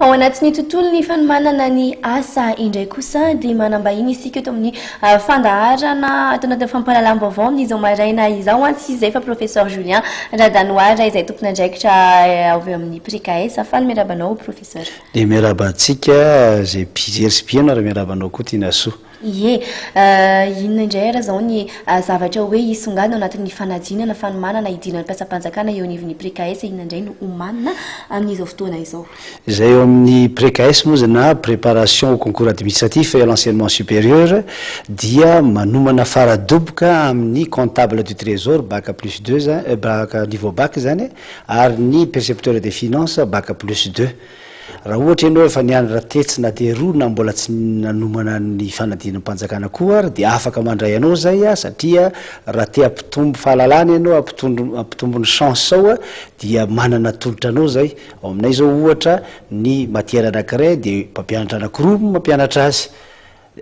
Ao anatin'ny tontolon'ny fanomanana ny asa indray kosa dia manam-bahiny isika eto amin'ny fandaharana ato anatin'ny fampahalalam-baovao amin'izao maraina izao. Tsy izay fa Professeur Julien Radanoara izay tompon'andraikitra avy eo amin'ny PRECAES. Faly miarahaba anao, Professeur. Dia miarahaba antsika izay mpijery sy mpihaino ary miarahaba anao koa Tinasoa. Ie, inona indray ary izao ny zavatra hoe hisongadina ao anatin'ny fanadinana, fanomanana hidiran'ny mpiasam-panjakana eo anivon'ny PRECAES, inona indray no homanina amin'izao fotoana izao? Izay eo amin'ny PRECAES moa izany na Préparation au concours administratif et à l'enseignement supérieur dia manomana fara-doboka amin'ny comptable du trésor bac plus deux zany, bac niveau bac izany ary ny percepteur des finances bac plus deux. Raha ohatra ianao efa nianatra tetsy na teroa na mbola tsy nanomana ny fanadinam-panjakana koa ary dia afaka mandray anao izay satria raha te hampitombo fahalalana ianao, hampitombo ny chance ao dia manana tolotra anao izay. Ao aminay izao ohatra ny matière anankiray dia mpampianatra anankiroa no mampianatra azy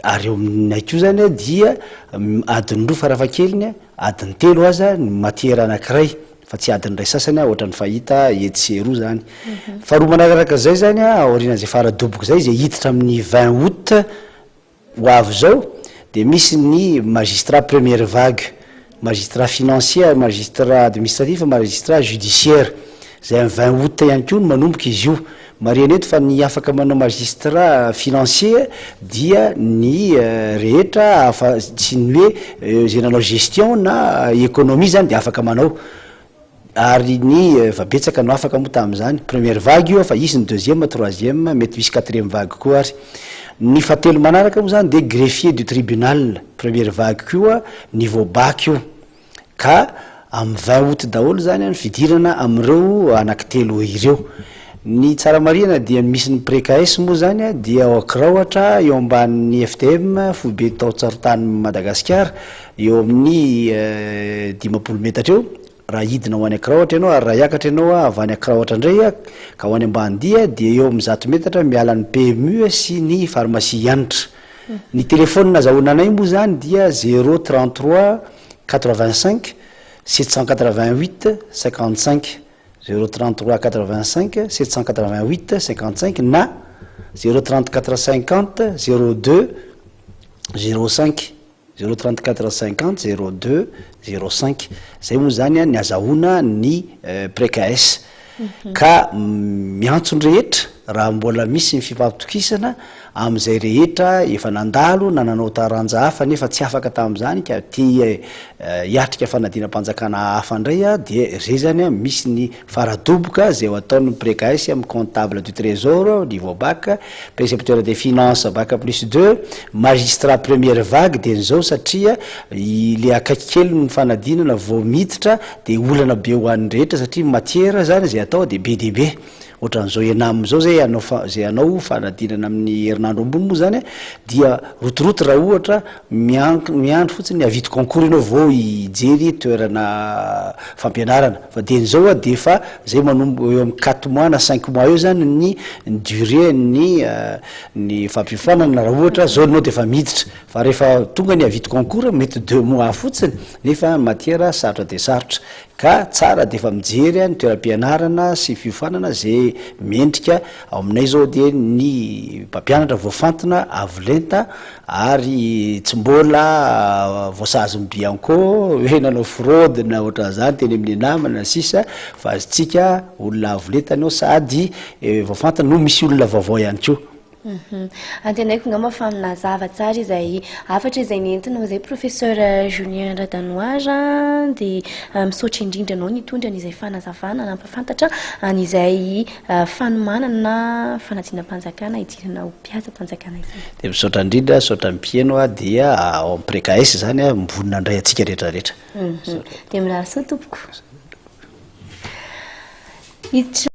ary eo aminay koa izany dia adiny roa farafahakeliny, adiny telo aza ny matière anankiray fa tsy adiny iray sasany ohatran'ny fahita etsy sy eroa izany. Faharoa manaraka izay izany aorian'izay fara-doboka izay izay hiditra amin'ny 20 août Ho avy izao dia misy ny magistrat première vague, magistrat financier, magistrat administratif, magistrat judiciaire, izay amin'ny 20 août ihany koa no manomboka izy io. Marihana eto fa ny afaka manao magistrat financier dia ny rehetra afa tsy ny hoe izay nanao gestion na économie izany dia afaka manao. Ary ny efa betsaka no afaka moa tamin'izany. Première vague io fa hisy ny deuxième, troisième, mety hisy quatrième vague koa ary. Ny fahatelo manaraka moa izany dia greffier du tribunal, première vague koa, niveau bac io. Ka amin'ny 20 août daholo izany ny fidirana amin'ireo anankitelo ireo. Ny tsara marihana dia misy ny Precaes moa izany dia ao Ankraohatra eo ambanin'ny FTM, foibe tao Tsarotany Madagasikara, Eo amin'ny 50 metatra eo, raha hidina ho any Ankraohatra ianao, ary raha hiakatra ianao avy any Ankraohatra indray ka ho any Ambanidia dia eo amin'ny 100 metatra miala ny PMU sy ny pharmacie Hanitra. Ny telefaonina azahoana anay moa izany dia zéro 33 85 788 55, zéro 33 85 788 55 na zéro 34 50 02 05. Zéro 34 50 02 05 zay moa zany ny azahoana ny Precaes ka miantso ny rehetra raha mbola misy ny fifampitokisana amin'izay rehetra efa nandalo na nanao taranja hafa nefa tsy afaka tamin'izany ka te hiatrika fanadinam-panjakana hafa indray dia zay zany misy ny faradoboka zay ho ataon'ny Precaes amin'ny comptable du trésor niveau bac Précepteur des finances bac plus deux, magistrat première vague dia nizao satria le akaiky kely ny fanadinana vao miditra dia olana be ho an'ny rehetra satria matière zany zay atao dia be dia be ohatran'izao ENAM zao zay hanao fa zay hanao fanadinana amin'ny herinandro ambony moa zany dia rotoroto raha ohatra Miank miandry fotsiny ny avis de concours ianao vao hijery toerana fampianarana fa dieny zao a de efa zay manombo eo amin'ny quatre mois na cinq mois eo zany ny ny durée ny ny fampiofanana raha ohatra zao enao de efa miditra fa rehefa tonga ny avis de concours mety deux mois fotsiny nefa ny matière sarotra dia sarotra ka tsara de efa mijery ny toeram-pianarana sy fiofanana ze mendrika ao aminay zao de ny mpampianatra voafantina avo lenta Ary tsy mbola voasazin'ny Bianco hoe nanao fraude na ohatran'izany teny amin'ny namana sisa fa azontsika olona avo lenta anao sady voafantana no misy olona vaovao ihany koa. Antenaiko angamba fa nazava tsara izay hafatra izay nentinao izay Professeur Julien Radanoara dia misaotra indrindra anao nitondra an'izay fanazavana nampafantatra an'izay fanomanana fanadinam-panjakana hidirana ho mpiasam-panjakana izay. Dia misaotra indrindra, misaotra ny mpihaino a, dia ao amin'ny Precaes izany a, mivonona handray antsika rehetra rehetra. Dia mirary soa tompoko. Hiditra.